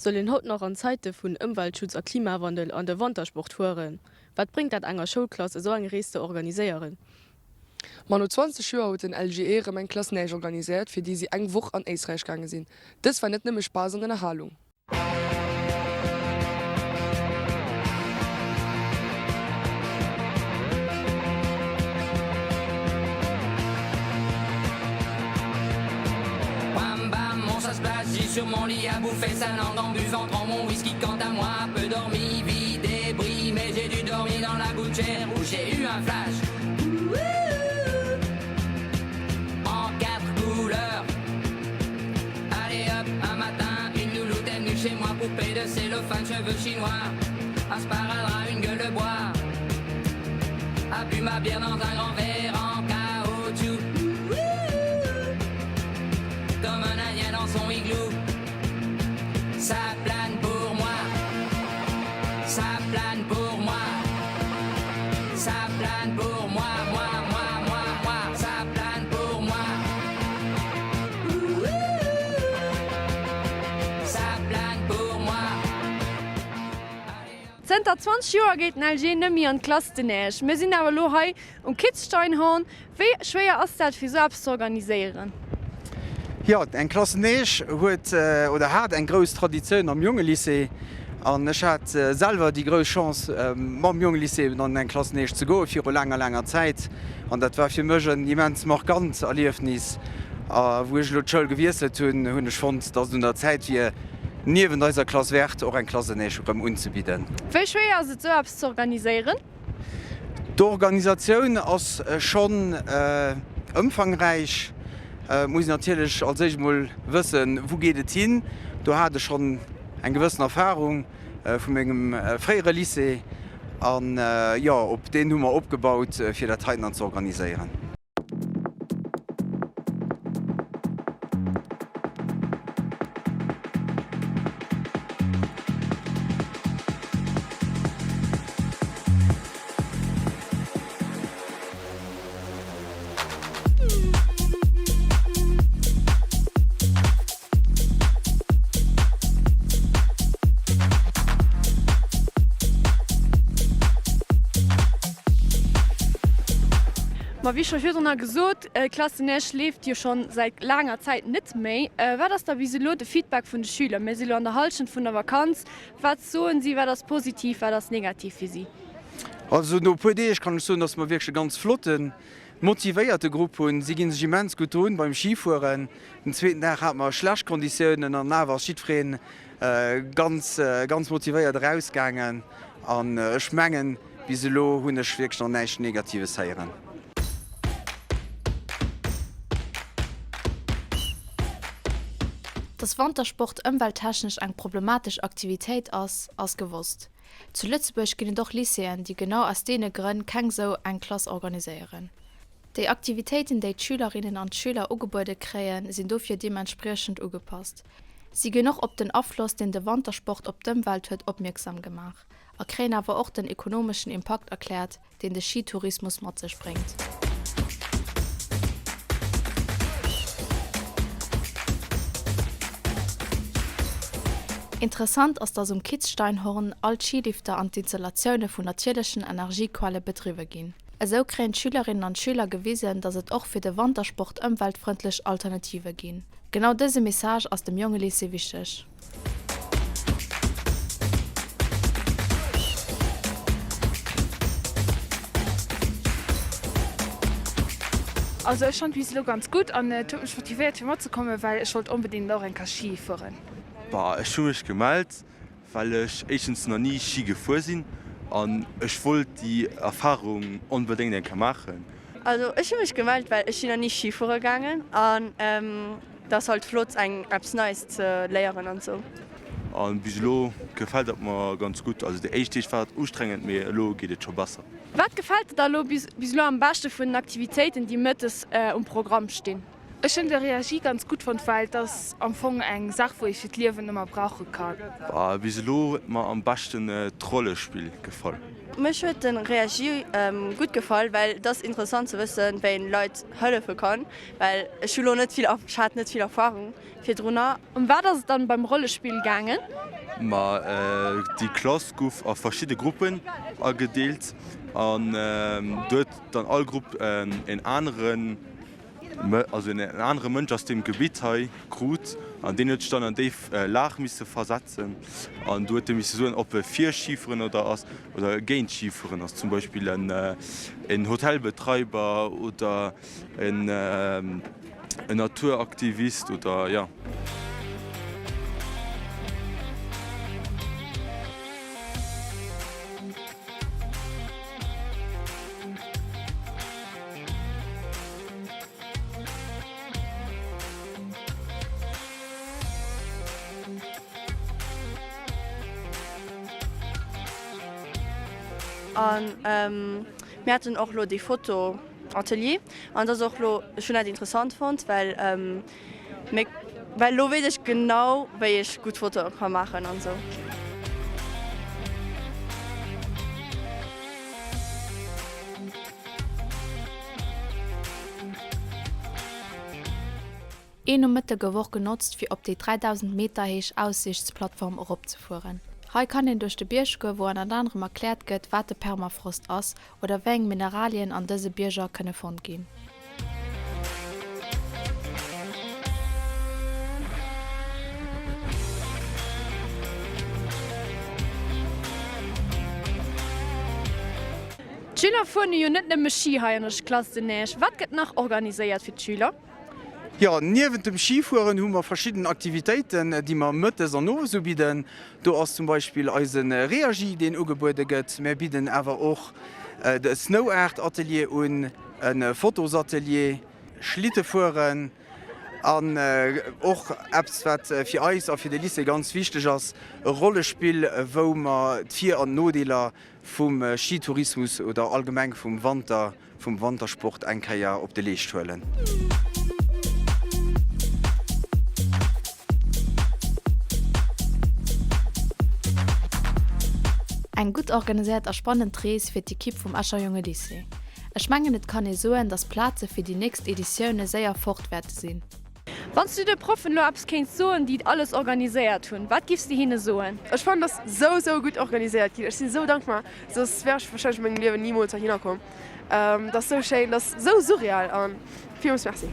Soll een haut nach an Zäite vun Ëmweltschutz a Klimawandel an de Wantersport fueren? Wat bréngt dat enger Schoulklass esou eng Rees ze organiséieren? Ma no 20 Joer huet den LGE erëm eng Klass Neige organiséiert, fir déi si eng Woch an Éisträich gaange sinn. Dës war net nëmme Spaass an Ënnerhalung. Sur mon lit à bouffer sa langue en buvant grand mon whisky quant à moi peu dormi vie débris mais j'ai dû dormir dans la gouttière où j'ai eu un flash en quatre couleurs allez hop un matin une louloute est venue chez moi poupée de cellophane cheveux chinois un sparadrap une gueule de bois a bu ma bière dans un grand verre en caoutchouc comme un indien dans son igloo ça plane pour moi ça plane pour moi ça plane pour moi moi moi moi moi ça plane pour moi ça plane pour moi Zënter 20 Joer geet den LG net méi an d'Classe de Neige. Mir sinn awer elo hei um Kitzsteinhorn. Wéi schwéier ass dat fir esou eppes ze organiséieren? Jo, eng Klasse Neige huet oder hat eng grouss Traditioun am Jongelycée an ech hat selwer déi grouss Chance mam Jongelycée eben an eng Klasse Neige ze goe viru laanger, laanger Zäit an dat war fir mech en immens markant Erliefnis. A wou ech elo d'Schoul gewiesselt hunn, hunn ech fonnt, dass et un der Zäit wier, niewent eiser Klass verte och eng Klasse Neige erëm unzebidden. Wéi schwéier ass et esou eppes ze organiséieren? D'Organisatioun ass schonn ëmfangräich. Et muss een natierlech als éischt emol wëssen, wou geet et hin. Do hat ech schonn eng gewëssen Erfarung vu mengem fréiere Lycée an jo, op deen hu mer opgebaut, fir dat heiten dann ze organiséieren. Ma wéi scho virdrunner gesot, d'Klass de Neige leeft jo schonn säit laanger Zäit net méi. Wat ass da bis elo de Feedback vun de Schüler? Mir si lo an der Hallschent vun der Vakanz. Wat soen si, wat ass positiv, wat ass negativ fir si? Also no e puer Deeg kann ech soen, dass mer wierklech e ganz flotten, motivéierte Grupp hunn. Si gi sech immens gutt drun beim Schifueren. Den zweeten Dag hate mer schlecht Konditiounen an awer ass jiddweree ganz, ganz motivéiert erausgaangen. An ech mengen, bis elo hunn ech wierklech nach näischt Negatives héieren. Dass Wantersport ëmwelttechnesch eng problematesch Aktivitéit ass, ass gewosst. Zu Lëtzebuerg ginn et och Lycéeën, déi genau aus deene Grënn keng sou eng Klass organiséieren. Déi Aktivitéiten, déi d'Schülerinnen an d'Schüler ugebuede kréien, sinn dofir deementspriechend ugepasst. Si ginn och op den Afloss, deen de Wantersport op d'Ëmwelt huet, opmierksam gemaach a kréien awer och den ekonomeschen Impakt erkläert, deen de Skitourismus mat sech bréngt. Interessant ass, dass um Kitzsteinhorn all d'Skilifter an d'Installatioune vun natierlechen Energiequelle bedriwwe ginn. Esou kréien d'Schülerinnen an d'Schüler gewisen, dass et och fir de Wantersport ëmweltfrëndlech Alternative ginn. Genau dëse Message ass dem Jongelycée wichteg. Also ech fand bis elo ganz gutt an et huet mech motivéiert fir matzekommen, well ech wollt onbedingt och eng Kéier Ski fueren. Bah ech hu mech gemellt Well ech éischtens nach ni Ski gefuer sinn an ech wollt déi Erfarung onbedéngt eng Kéier maachen. Also ech hu mech gemellt well ech sinn nach ni Ski fuere gaangen an et ass halt flott eng eppes Neies ze léieren an sou. An bis elo gefält et mer ganz gutt. Also déi éischt Deeg war et ustrengend, mee elo geet et scho besser. Wat gefält der da elo bis elo am beschte vun den Aktivitéiten déi mëttes um Programm stinn? Ech hunn de Reagi ganz gutt fonnt, well et ass am Fong eng Saach wou ee fir d'Liewen ëmmer brauche kann. Bis elo huet mer am beschten d'Rollespill gefall. Mech huet den Reagi gutt gefall, well et ass interessant ze wëssen wéi een Leit hëllefe kann, well ech hu lo net vill, ech hat net vill Erfahrung virdrunner. Ëm wat ass et dann beim Rollespill gaangen? Ma déi Klass guff a verschidde Gruppen agedeelt an do huet dann all Grupp en aneren, also en anere Mënsch aus deem Gebitt hei krut an deen huet sech dann an déi Lag misse versetzen an do huet e misse soen, ob e fir Schifueren oder ass oder géint Schifueren ass, zum Beispill en Hotelbetreiber oder en Naturaktivist oder jo. An mir haten och lo déi Foto. Atelier an dat ass och lo, ech hunn dat interessant fonnt, well mir, well lo weess ech genau wéi ech gutt Fotoe ka maachen an esou. Een Nomëtte gouf och genotzt fir op déi 3000 Meter héich Aussiichtsplattform eropzefueren. Hei kann een duerch de Bierg goen, wou ënnert anerem erkläert gëtt, wat de Permafrost ass oder wéi eng Mineralien an dëse Bierger kënne fonnt ginn. D'Schüler fueren jo net nëmme Ski hei an der Classe de Neige. Wat gëtt nach organiséiert fir d'Schüler? Jo, niewent dem Schifueren hu mer verschidden Aktivitéiten, déi mer mëttes an owes ubidden. Do ass zum Beispill eise Reagi, deen ugebuede gëtt. Mär bidden awer och de Snow Art Atelier un, e Fotosatelier, Schlittefueren an och eppes, wat fir eis a fir de Lycée ganz wichteg ass, e Rollespill, wou mer d'Vir an d'Nodeeler vum Skitourismus oder allgemeng vum Wanter, vum Wantersport eng Kéier op de Leescht huelen. Eng gutt organiséiert a spannend Rees fir d'Ekipp vum Escher Jonge Lycée. Ech mengen et kann ee soen, dass d'Plaze fir déi nächst Editioune séier fort wäerte sinn. Wann s du de Proffen elo eppes kéints soen, déi alles organiséiert hunn, wat giffs de hinne soen? Ech fannen dass sou sou gutt organiséiert ginn. Ech sinn sou dankbar, soss wär ech wahrscheinlech a mengem Liewen nimools heihinner komm. Dat ass sou schéin, dat ass sou surreal an villmools Merci.